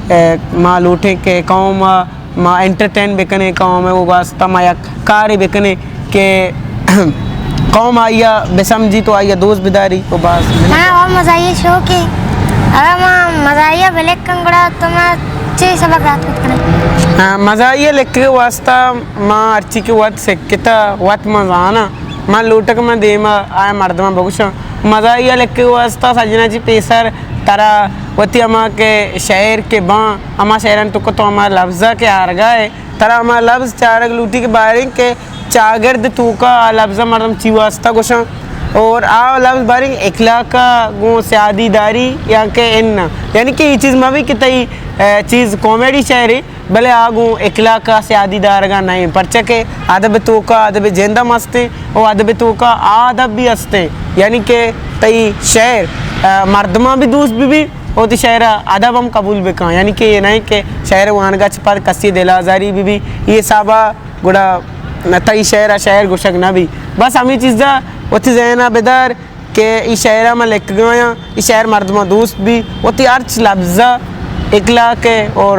اے ما لوٹیں کہ قوم ءَ ما انٹرٹین بکنیں، قوم ءِ واسطہ ما یک کارے بکنیں کہ قوم آئی ءَ بسمجی تو آئی ءَ دوست بداری تو باز۔ ہاں، اور مزاحیہ شوق ہے۔ اگر ما مزاحیہ بلکن گڑا تو ما چی سبق یاد کت کنیں؟ ہاں، مزاحیہ لکھگ واسطہ ما ہرچی کہ وت سکتا وت ما زانا، ما لوٹک ما دیما آیا مردمان بگوشاں۔ مزاحیہ لکھگ واسطہ سجنا چی پیسر ترا وتی ہما کہ شعر کہ باں، ہما شعران تو کہ تو ہما لفظ کہ آرگا ہے، ترا ہما لفظ چارگ لوٹی کہ باریں کہ چاگرد توکا آ لفظ مردم چی واسطہ گوشاں اور آ لفظ باریں اخلاق گوں سیادی داری یا کہ ان، یعنی کہ یہ چیز مہ بھی کہ تئی، اے، چیز کامیڈی شعر ہے، بلے آ گوں اخلاق ءَ سیادی دارگا نہ ایں، پرچا کہ ادب توکا ادب جند ہم ہستیں اور ادب توکا آ ادب بھی ہستیں، یعنی کہ تئی شعر، اے، مردماں بھی دوست بھی بھی اور تئی شعر ءَ ادب ہم قبول بکاں، یعنی کہ یہ نہیں کہ شعر وانگا چہ پد کسی دل آزاری بھی بھی، یہ حسابا گڑا تئی شعر ءَ شعر گوشگ نہ بھی۔ بس ہمیں چیزا وتی ذہن ءَ بدار کہ ای شعر ءَ من لکھگایاں، ای شعر مردماں دوست بی، وتی ہرچ لبز ءَ اخلاق ءَ اور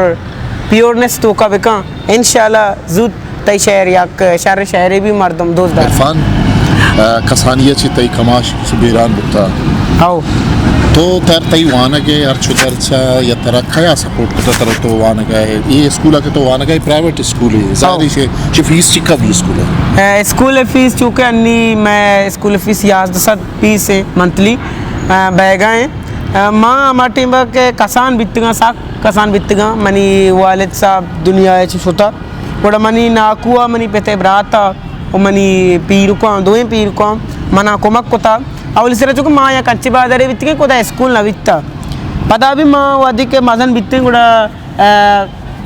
پیورنس توکا بکن، انشاءاللہ زوت تئی شعر یک شر شعرے بی مردم دوست دار۔ عرفان، آ، کسانی ءَ چہ تئی کماش سبیران بوتا۔ ہو۔ تو تر تئی وانگ ءَ ہر چو درچا یا ترا کیا سپورٹ کتا ترا تو وانگ ءَ؟ اے اسکول ءَ کہ تو وانگ ءَ، پرائیویٹ اسکول ہے، ظاہر ہے چہ، چہ فیس چکا بی اسکول ءِ؟ اے، اسکول فیس چونکہ انی میں اسکول فیس یازدہ سد فیس ہے منتھلی، اے، بیگا ہیں۔ اے، ما ہما ٹیم کہ کسان بیتگاں، سک کسان بیتگاں، منی والد صاحب دنیا ءَ چہ شتا، گڑا منی ناکو ءَ، منی پت ءِ برات ءَ و منی پیرکاں، دوئیں پیرکاں منا کمک کتا۔ اولی سرا چونکہ ما یک انچیں بازارے بیتگیں کہ اودا اسکول نہ بیتا۔ پدا بھی ما وہدے کہ مزن بیتیں گڑا، اے،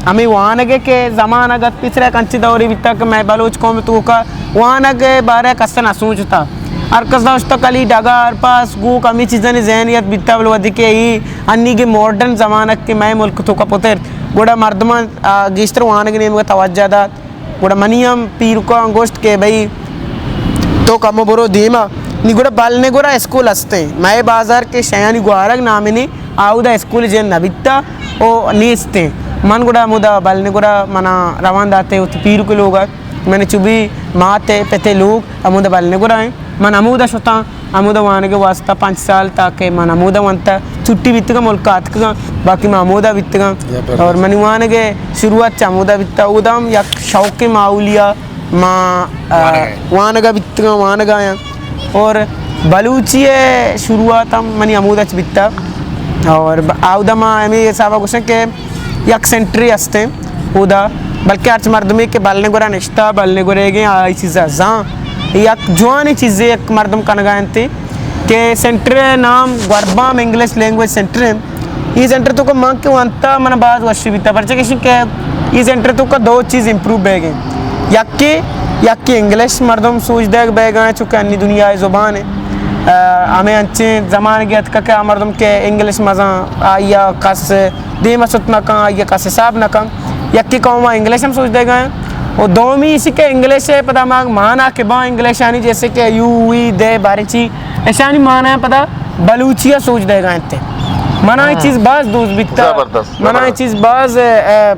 ہمے وانگ ءِ کہ زمانگ ات، پیسرا یک انچیں دورے بیتا کہ مئے بلوچ قوم ءِ توکا وانگ ءِ بارہ ءَ کس نہ سوچتا۔ ہر کس داشتا کلی ڈگار پاس گوک ہمے چیزانی ذہنیت بیتا، بلے وہدے کہ اے انیگیں ماڈرن زمانگ کہ مئے ملک ءِ توکا پترت، گڑا مردماں، آ، گیشتر وانگ ءِ نیمگ ءَ توجہ دات۔ گڑا منی ہم پیرکاں گوشت کہ بھئی تو کمو برو دیما، نی گڑا بلنے گورا اسکول ہستیں، مئے بازار کہ شیانی گوارگ نامے نے، آ اودا اسکول جند نہ بیتا و نیستیں۔ من گڑا ہمودا بلنے گورا منا روان داتے وتی پیرک ءِ لوگا، من چو بھی مات ءِ پت ءِ لوگ ہمودا بلنے گورا ہیں، من ہمودا شتاں۔ ہمودا وانگ ءِ واسطہ پنچ سال تاکہ من ہمودا ونتا، چھٹی بیتگاں ملک ءَ آتکگاں، باقی من ہمودا بیتگاں۔ زبردست۔ اور منی وانگ ءِ شروعات چہ ہمودا بیتا، اودا ہم یک شوقیں ماحولیا ما، آ، وانگ ءَ۔ وانگ ءَ بیتگاں، وانگ ءَ آیاں۔ اور بلوچی ءِ شروعات ہم منی ہمودا چہ بیتا۔ اور ب-، اودا ما ہمے حسابا گوشاں کہ یک سینٹرے ہستیں اودا، بلکہ ہرچ مردمے کہ بلنے گورا نشتہ، بلنے گوریگیں، آ، ای چیزا زان۔ یک جوانیں چیزے یک مردم کنگا انت کہ سینٹر ءِ نام گوربام انگلش لینگویج سینٹر انت۔ ای سینٹر توکا من کہ وانتا من باز وشی بیتا، پرچہ کہ کہ ای سینٹر توکا دو چیز امپروو بیگیں۔ یکے، یکے انگلش مردم سوج دیگ بیگا ہیں، چونکہ انی دنیا ءِ زبان ہے۔ آ، ہمیں انچیں زمانگے اتکا کہ آ مردم کہ انگلش مزان آئیا کس دیم ءَ شت نہ کن، آئی ءَ کس حساب نہ کن۔ یکے قوم ءَ انگلش ہم سوج دیگا ہیں۔ و دومی اسی کہ انگلش ءِ پدا ما مانا کہ باں انگلشانی، جیسے کہ یو، وی، دے، باریں چی، اشانی مانا پدا بلوچی ءَ سوج دیگا انت۔ منا یہ ہاں۔ چیز باز دوست بیتا۔ زبردست، منا یہ زبردست۔ چیز باز، اے،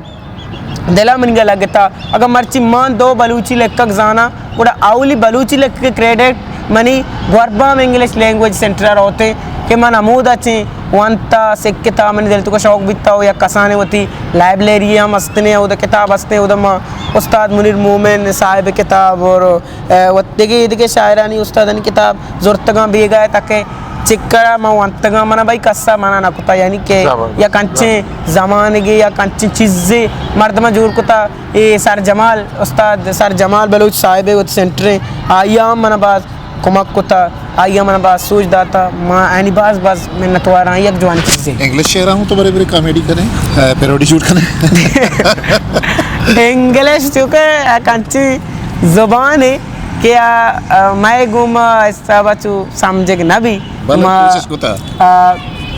دل ءَ منیگا لگتا۔ اگاں مرچی مان دو بلوچی لکھگ زاناں، گڑا اولی بلوچی لکھگ ءِ کریڈٹ منی گوربام انگلش لینگویج سینٹر ءَ روت انت کہ من ہمودا چہ ونتا، سکتا، منی دل توکا شوق بیتا و یک کسانیں وتی لائبریری ہم استنے، اودا کتاب استیں، اودا ما استاد منیر مومن صاحب ءِ کتاب اور، اے، وت دگہ، دگہ شاعرانی استادانی کتاب زرتگاں بیگاہ ءَ تاکہ چکرا من ونتگاں، منا بھائی کسا منا نہ کتا، یعنی کہ یک انچیں زمانگے، یک انچیں چیزے مردماں جوڑ کتا۔ اے سر جمال، استاد سر جمال بلوچ صاحب ءِ وت سینٹر ایں، آئی ءَ ہم منا باز کمک کتا، آئی ءَ منا باز سوج داتا۔ ما آیانی باز باز منتوار آں۔ یک جوان چیزے۔ انگلش شعراں ہوں تو برے برے کامیڈی کنے، اے، پیروڈی جوڑ کنے؟ انگلش چونکہ یک انچیں زبانے کہ آ، آ، مئے گوما حساب ءَ چو سمجھگ نہ بی۔ بلے ما، کوشش کتا۔ آ،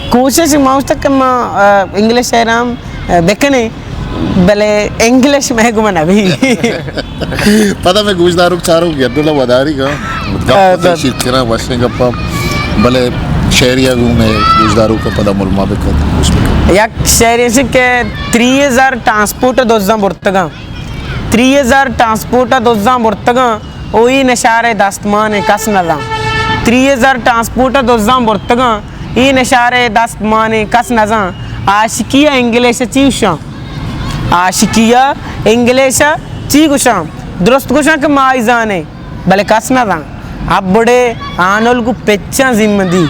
کوشش ما اس تک ما، آ، انگلش شعراں، آ، بکنے، بلے انگلش مئے گوما نہ بی۔ پدا میں گوشداروک چاروک گردلا وداری گا۔ گپ آ، تئی بس۔ شیرکناں وشیں گپاں، بلے شعریا گوں میں گوشداروک پدا ملما بکن، گوش بکن۔ یک شعرے سے کہ تری ہزار ٹرانسپورٹ دزاں برتگاں۔ تری ہزار ٹرانسپورٹ ءَ دزاں برتگاں، او اے نشارے دستمان ءَ کس نہ زان۔ تری ہزار ٹرانسپورٹ ءَ دزاں برتگاں، اے نشارے دستمان ءَ کس نہ زان۔ عاشقی ءَ انگلش ءَ چی گوشاں؟ عاشقی ءَ انگلش ءَ چی گوشاں؟ درست گوشاں کہ ما ای زانیں، بلے کس نہ زان۔ ابڑے آنل گوں پچاں زمہ دی۔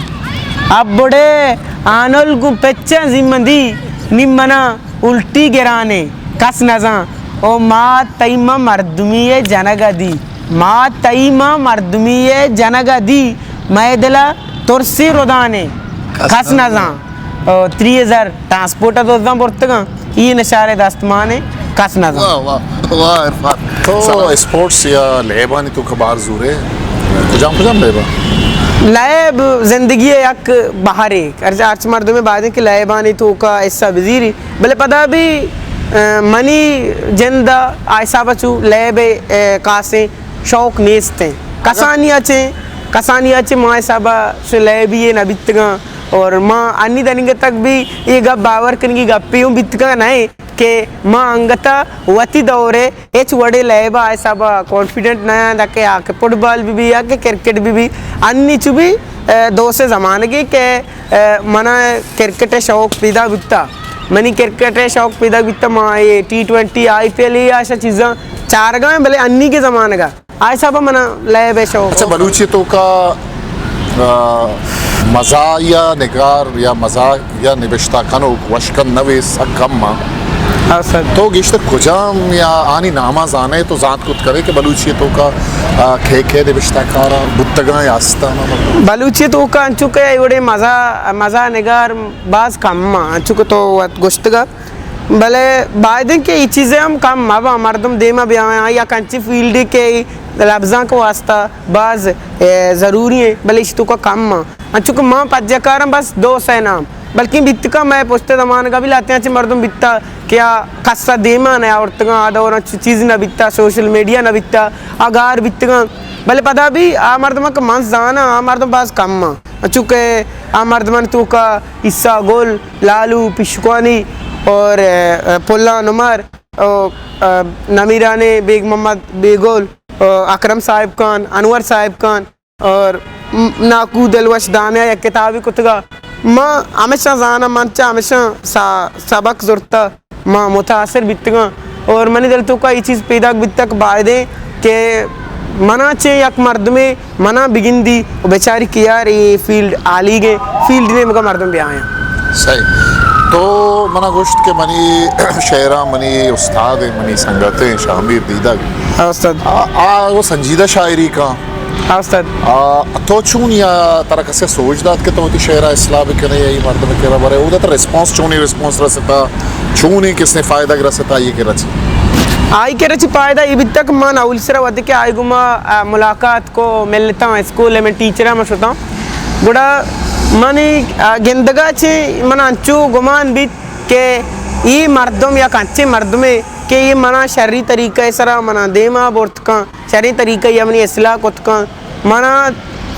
ابڑے آنل گوں پچاں زمہ دی۔ نی منا الٹی گرانے، کس نزان۔ او مات تئی ما مردمی ءِ جنگ ءَ دی، مات تئی ما مردمی ءِ جنگ ءَ دی، مئے دل ءَ ترسی ردانے، کس کس نزان۔ نزان۔ او تری ہزار ٹرانسپورٹ ءَ دزاں برتگاں، ای نشارے دستمانے، کس نزان۔ واہ، واہ، واہ عرفان۔ تو سلام۔ اسپورٹس یا لیبانی تو کبار زورے، کجام کجام لیبا؟ لیب زندگی ءِ یک بہرے، ہرچ، ہرچ مردمے باید انت کہ لیبانی توکا حصہ بزیری۔ بلے پدا بھی، آ، منی جند ءَ آ حساب ءَ چو لیب ءِ، آ، خاصیں شوق نیست انت۔ کسانی ءَ چہ، کسانی ءَ چہ ما حساب ءَ چو لیبی یے نہ بیتگاں اور ما انی دنیگہ تک بھی اے گپ باور کنگی گپے اوں بیتگاں نہ انت کہ ما انگت ءَ وتی دور ءَ ہچ وڑے لیب ءَ آ حساب ءَ کانفیڈنٹ نہ آں، داں کہ آ کہ فٹبال بہ بی یا کہ کرکٹ بہ بی۔ انی چو بی، آ، دو سے زمانگے کہ، آ، منا کرکٹ ءِ شوق پیدا بوتا۔ منی کرکٹ ءِ شوق پیدا بوتا، ما اے ٹی ٹوئنٹی، آئی پی ایل، اے آشا چیزاں چارگا ایں، بلے انی کے زمانگا آ حساب ءَ منا لیب ءِ شوق۔ اچھا، بلوچی توکا، آ، مزاحیہ نگار یا مزاحیہ نبشتہ کنوک وشکند نویس سک کم آں۔ ہاں سر۔ تو گیشتر کجام یا آنی ناماں زانئے، تو زانت کت کنئے کہ بلوچی توکا، آ، کئے کئے نبشتہ کاراں بوتگاں یا استاں؟ بلوچی توکا انچو کہ اے وڑیں مزاح، مزاح نگار باز کم آں، انچو کہ تو وت گوشتگا۔ بلے باید انت کہ اے چیزے ہم کم مہ باں، مردم دیما بیاں، آ یک انچیں فیلڈے کہ لبزانک واسطہ باز، اے، ضروری ایں، بلے ایشی توکا کم آں۔ انچو کہ ما پجہ کاراں بس دو سے نام، بلکیں بیتکا مئے پشت زمانگا بھی لہتیں انچیں مردم بیتا کہ آ کسا دیما نہ آورتگاں، آ دور انچو چیز نہ بیتا، سوشل میڈیا نہ بیتا، آ گار بیتگاں۔ بلے پدا بھی آ مردماں کہ من زاناں، آ مردم باز کم آں۔ انچو کہ آ مردمانی توکا عیسیٰ گل، لالو پشکوانی اور، اے، اے، پلان عمر اور، اے، نمیرانیں بیگ محمد بیگل اور اکرم صاحب خان، انور صاحب خان اور م-، ناکو دلوش دانیہ یک کتابے کتگا۔ ما ہمیشاں زاناں، من چہ ہمیشاں سا-، سبق زرتا۔ ما متاثر بیتگاں اور منی دل توکا اے چیز پیداک بیتگ، بایدیں کہ منا چہ یک مردمے منا بگندی و بچاری کہ یار اے فیلڈ آلیگیں فیلڈ، نیمگا مردم بیایاں۔ صحیح۔ تو منا گوشت کہ منی شعراں منی استاد ایں، منی سنگت ایں شہمیر دیدگ۔ ہاں استاد۔ آ، آ وہ سنجیدہ شاعری کاں۔ ہاں استاد۔ آ، تو چون یا ترا کسے سوج دات کہ تو وتی شعرا اصلاح بکنے یا اے مردم کرا برے، اودا ترا ریسپانس چونیں، ریسپانس رستا، چونیں کسے فائدہ رستا، آئی کرا چی؟ آئی کرا چی فائدہ اے بیتا کہ من اول سرا وھدے کہ آئی گوما، آ، ملاقات کو، ملتاں، اسکول ء من ٹیچر ء من شتاں، گڑا منی، آ، گندگا چہ من انچو گمان بیت کہ اے مردم یک انچیں مردمے کہ اے منا شری طریقہ ء سرا منا دیما برت کن۔ شریں طریقہ ء منی اصلاح کت کن۔ منا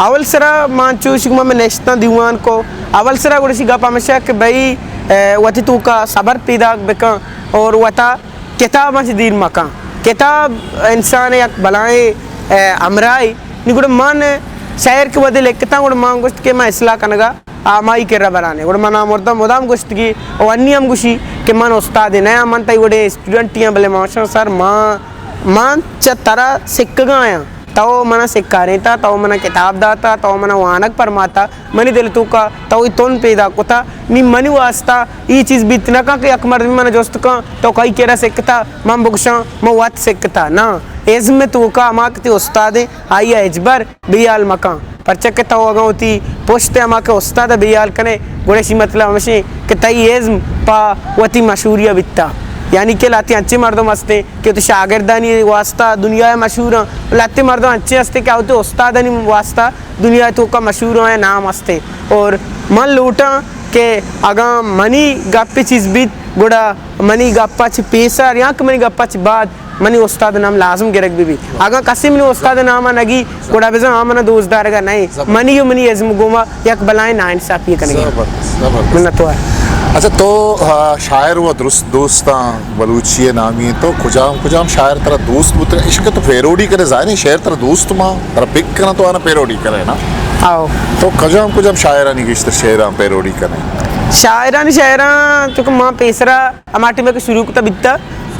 اول سرا من چوش کہ من نشتاں دیوان کو، اول سرا گڑا اشی گپ ہمیشہ کہ بھئی، اے، وتی توکا صبر پیداک بکن اور وتا کتاباں چہ دیر مکن۔ کتاب انسان ء یک بلائیں، اے، ہمراہے۔ نی گڑا من شعر کہ وھدے لکھتاں گڑا من گوشت کہ من اصلاح کنگا آ مائی کرا برانے۔ گڑا منا مردم مدام گوشتگی و انی ہم گوشی کہ من استادے نیاں، من تئی وڑیں اسٹوڈنٹے آں، بلے ماشاءاللہ سر، ما، من چہ ترا سکگا آیاں، تو منا سکارینتا، تو منا کتاب داتا، تو منا وانگ پرماتا، منی دل توکا تو ای تن پیدا کتا، نی منی واسطہ ای چیز بیت نہ کن کہ یک مردمی منا جست کن تو کئی کرا سکتا، من بگشاں من وت سکتا۔ نہ، ازم توکا ہما کہ تئی استاد ایں، آئی ء ہچبر بے ہیال مکن، پرچا کہ تو اگاں وتی پشت ء ہما کہ استاد ء بے ہیال کنے، گڑا اشی مطلب ہمشیں کہ تئی ازم پہ وتی مشہوری ء بیتا۔ یعنی کہ لہتے انچیں مردم ہستیں کہ وتی شاگردانی واسطہ دنیا ء مشہور آں، لہتے مردم انچیں ہستیں کہ وتی استادانی واسطہ دنیا ء توکا مشہور آں، نام ہستیں۔ اور من لوٹاں کہ اگاں منی گپ چیز بیت، گڑا منی گپ ء چہ پیسر یا کہ منی گپ ء چہ بعد منی استاد نام لازم گرگ بہ بیت۔ اگاں کسے منی استاد نام ء نگی، گڑا بزاں آ منا دوست دارگ ء نہ انت۔ زبر۔ منی و منی ازم گوما یک بلائیں ناانصافی کنگی۔ زبردست، زبردست۔ منتوار۔ اچھا، تو، آ، شاعر و درست دوستاں بلوچی ء نامی انت، تو کجام کجام شاعر ترا دوست بوتگ؟ عشق تو پیروڈی کرے، زانی شعر ترا دوست ما ترا پک کنا تو آنا پیروڈی کرے نا؟ آؤ۔ تو کجام کجام شاعرانی گیشتر شعراں پیروڈی کرے؟ شاعرانی شعراں چونکہ ما پیسرا ہما ٹیم ء کہ شروع کتا بیتا،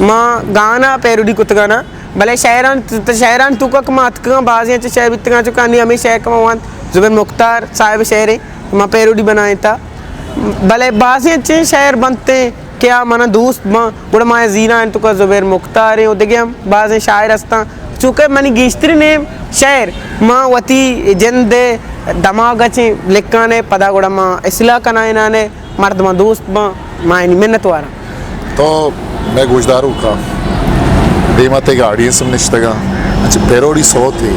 ما گانا پیروڈی کتگانا، بلے شاعران، شاعران توکا کہ ما اتکگاں، بازیں انچیں شاعر بیتگاں، چونکہ انی ہمیں شاعر کہ ما وانت، زبیر مختار صاحب شاعر ایں، ما پیروڈی بنائینتا۔ بلے بازیں انچیں شاعر بنت ایں کہ آ منا دوست باں، گڑا ما زیران توکا زبیر مختار ایں، و دگہ ہم بازیں شاعر ہستاں، چونکہ منی گیشترین ایں شاعر ما وتی جند ء دماغ ء چیں لکھان ء پدا گڑا ما اصلاح کنائینان ء مردماں دوست باں، ما آیانی منت واراں۔ تو مئے گوشداروکاں، دیما تئی آڈینس ہم نشتگاں۔ اچھا، پیروڈی سوت ہے۔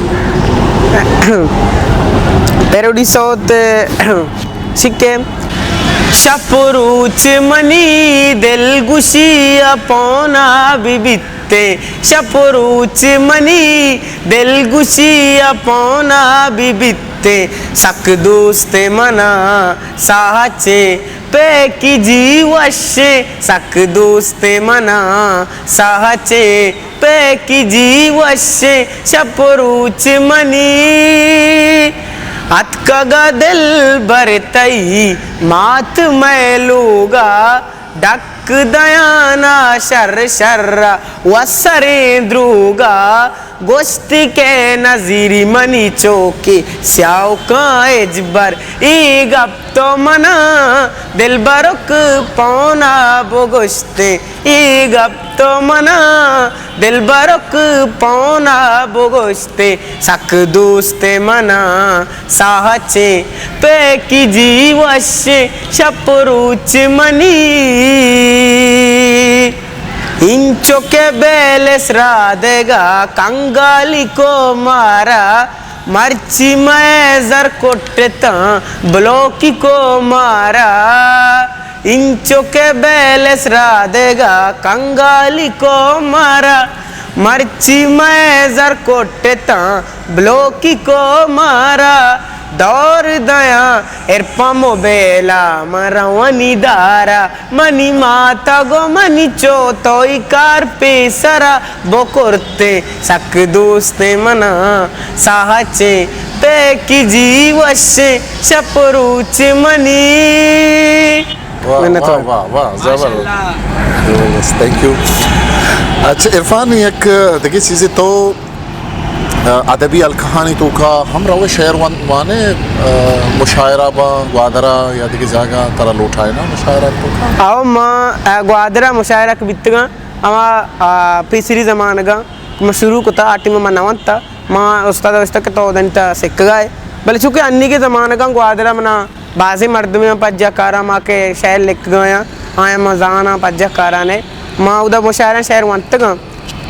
پیروڈی سوت، چکے، شپ و روچ منی دلگوشی ء پونا بہ بیت۔ تے شپ و روچ منی دلگوشی ء پونا بہ بیت۔ سک دوست منا ساہ چیں پیکی جی وشیں، سک دوست منا ساہ چیں پیکی جی وشیں، شپ و روچ منی اتکگا دلبر تئی مات مئے لوگا۔ ڈک دیانا شر شر و سریں دروگا، گوشت کہ نزیری منی چوکے سیاوکاں ہچبر۔ اے گپ تو منا دلبرک پونا بگوشتیں، اے گپ تو منا دلبرک پونا بگوشتیں، سک دوست منا ساہ چیں پیکی جی وشیں، شپ روچ منی انچو کہ بیلس را دگا کنگالی کو مارا، مرچی مئے زر کٹتاں بلوکی کو مارا۔ انچو کہ بیلس را دگا کنگالی کو مارا، مرچی مئے زر کٹتاں بلوکی کو مارا۔ دور دیاں ارپا موبیلا من روانی دارا، منی ماتا گو منی چو توئی کار پیسرا بکرتیں، سک دوستیں منا ساہ چیں پیکی جی وشیں، شپ روچ منی۔ واہ، منت واہ، وار۔ واہ، واہ، زبر-، زبردست، تھینک یو۔ اچھا عرفان، یک دگہ چیزے تو، آ، ادبی حلقہانی توکا ہم روئے، شعر وان-، وانے، آ، مشاعرہ با گوادرا یا دگہ جاگہ ترا لوٹائے نا مشاعرہ توکا؟ او ما، آ، گوادرا مشاعرہ کہ بیتگاں، ہما، آ، پیسری زمانگاں ما شروع کتا، آ ٹیم ما نہ ونتا، ما استاد گوشتا کہ تو دنتا سکگائے، بلے چونکہ انیگے زمانگاں گوادرا منا بازیں مردمے آں پجاہ کاراں، ما کہ شعر لکھگایاں، آیاں ما زاناں پجاہ کاران ء۔ ما اودا مشاعرہ شعر ونتگاں۔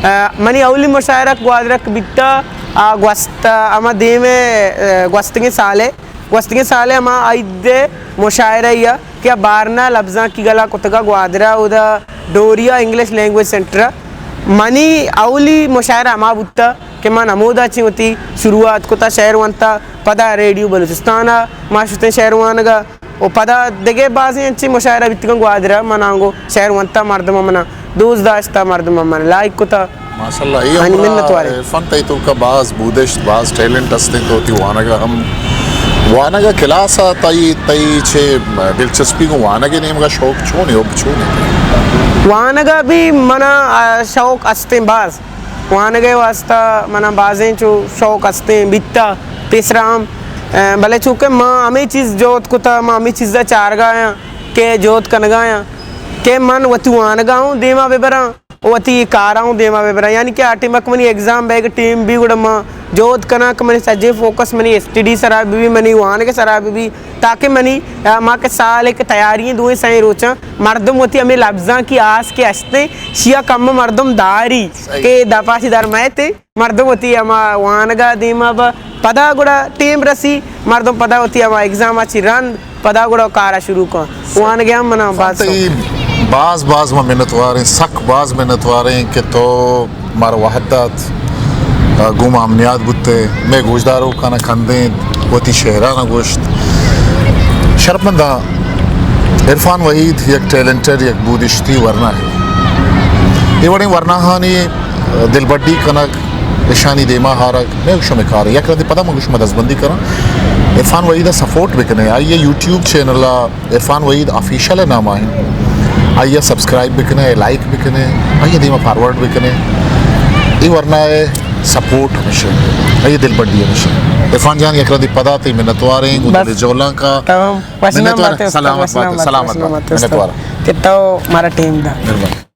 آ، منی اولی مشاعرہ گوادرک بیتا، آ، گوست، ہما دیم ء، آ، گوستگیں سال ء، گوستگیں سال ء ہما عید ء مشاعرہ یا کہ بارنا لبزانکی گلا کتگا گوادرا، اودا ڈوریا انگلش لینگویج سینٹر ء۔ منی اولی مشاعرہ ہما بوتا۔ کہ من ہمودا چہ وتی شروعات کتا، شعر ونتا، پدا ریڈیو بلوچستان ء ما شتیں شعر وانگ ء، و پدا دگہ بازیں انچیں مشاعرہ بیتگاں گوادر ء، من آنگو شعر ونتا، مردماں منا دوست داشتا، مردماں من لائک کتا۔ ماشاءاللہ، اے آنی عمر ء منت واریں۔ عرفان تئی توکا باز بودشت، باز ٹیلنٹ ہستیں، تو وتی وانگ ء ہم، وانگ ء کلاس ء تئی، تئی چے دلچسپی گوں وانگ ء نیمگ ء شوق چون ہے، حب چون ہے؟ وانگ ء بھی منا، آ، شوق ہستیں باز۔ وانگ ءِ واستہ منا بازیں چو شوق ہستیں بیتا پیسرا ہم، ءَ، بلے چونکہ ما ہمے چیز جہد کتا، ما ہمے چیزا چارگا آں کہ جہد کنگا آں کہ من وتی وانگا ہوں دیما ببراں، وتی کارا ہوں دیما ببراں۔ یعنی کہ آ ٹیما کہ منی ایگزام بیگ ٹیم بی گڑا ما جہد کناں کہ منی سجیں فوکس منی اسٹڈی سرا بہ بی، منی وانگ سرا بہ بی، تاکہ منی، ءَ، ما کہ سال کہ تیاری دوئیں سئیں روچاں مردم وتی ہمے لبزاں کی آس کہ ہستیں، شیا کم مردم داری صحیح۔ کہ دپا چی در مئیتے، مردم وتی ہما وانگا دیما با، پدا گڑا ٹیم رسی، مردم پدا وتی ہما ایگزاما چی رند، پدا گڑا کارا شروع کن۔ وانگے ہم منا باز تئی شوق۔ باز باز ما منتواریں، سک باز منتواریں کہ تو مارا وہد دات، ءَ، گوں ما ہم نیاد بوتے، مئے گوشداروکانا کندیں، وتی شعرانا گوشت۔ شرپمنداں، عرفان وحید یک ٹیلنٹڈ، یک بودشتی ورنا ہے۔ اے وڑیں ورناہانی دلبڈی کنگ، اشانی دیما ہارگ، مئے شمئے کار ہے۔ یک رندے پدا من گوں شما دزبندی کراں۔ عرفان وحید ءَ سپورٹ بکنے، آئی ءِ یوٹیوب چینل ءَ عرفان وحید آفیشل ءِ نام ءَ ایں۔ آئی ءَ سبسکرائب بکنے، لائک بکنے، آئی ءَ دیما فارورڈ بکنے۔ اے ورنا ءِ سپورٹ ہمیش ایں، آئی ءِ دلبڈی ہمیش ایں۔ عرفان جان، یک رندے پدا تئی منتواریں، گوں بس۔ دل جولانکا۔ تمام۔ وش منتوار، نام بات استاد، سلامت وش نام بات، بات، سلامت وش نام بات، بات استاد۔ منتوار۔ کہ تو مارا ٹیم دا۔ مہربانی۔